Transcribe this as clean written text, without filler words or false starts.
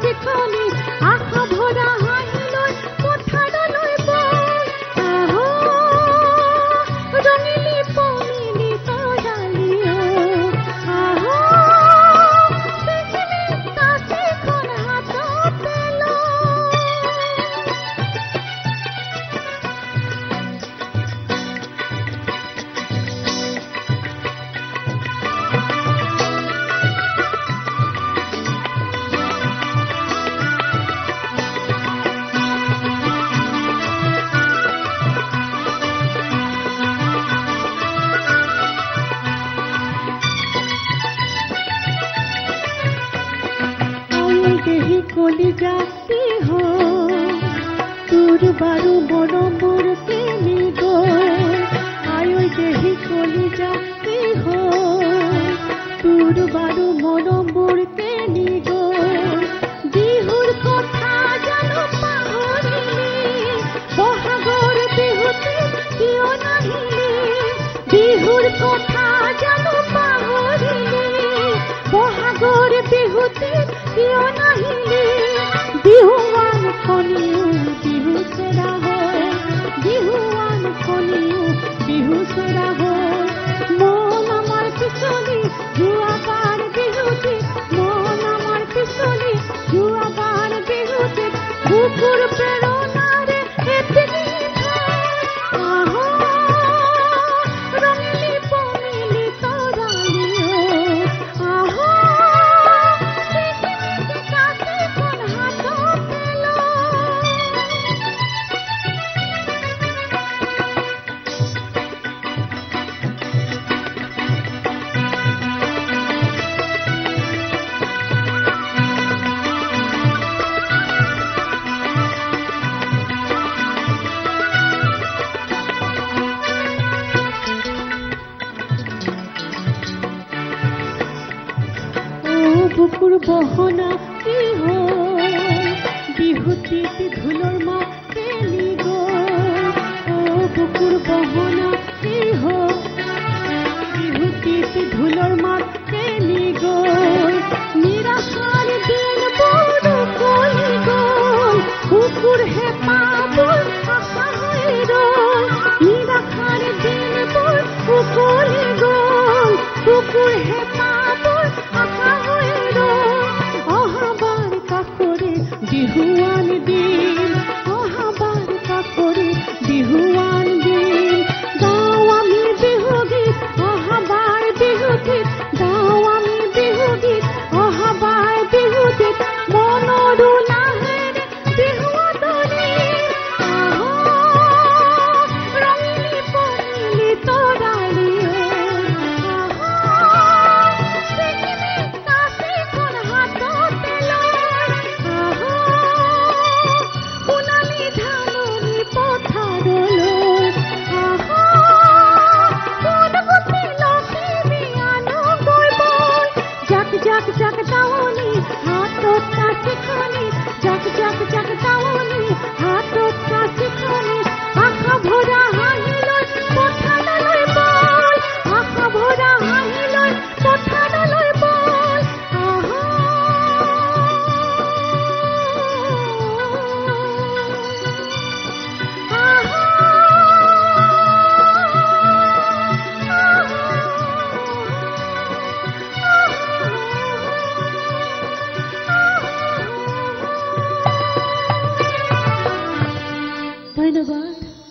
কাচিখনি আশা ভৰা হাঁহি লৈ পথাৰলৈ বল। আহো ৰঙিলী পমিলি তৰালি অ, আহো চিকিমিক কাচিখন হাততে লৈ। দেহি কলিজা কি তোৰ বাৰু মৰমবোৰ কেনি গ'ল? আয়ৈ দেহি কলিজা কি তোৰ বাৰু মৰমবোৰ কেনি গ'ল? বিহুৰ কথা জানো পাহৰিলি? বহাগৰ বিহুতে কিয় নাহিলি? বিহুৰ কথা জানো পাহৰিলি? বহাগৰ বিহুতে কিয় নাহিলি? বিহুৱান খনিও বিহু চেৰা হ'ল, বিহুৱান খনিও বিহু চেৰা হ'ল। মন আমাৰ পিছলি যোৱাবাৰ বিহুটি, মন আমাৰ পিছলি যোৱাবাৰ বিহুটি, বুকুৰ প্ৰেৰণা।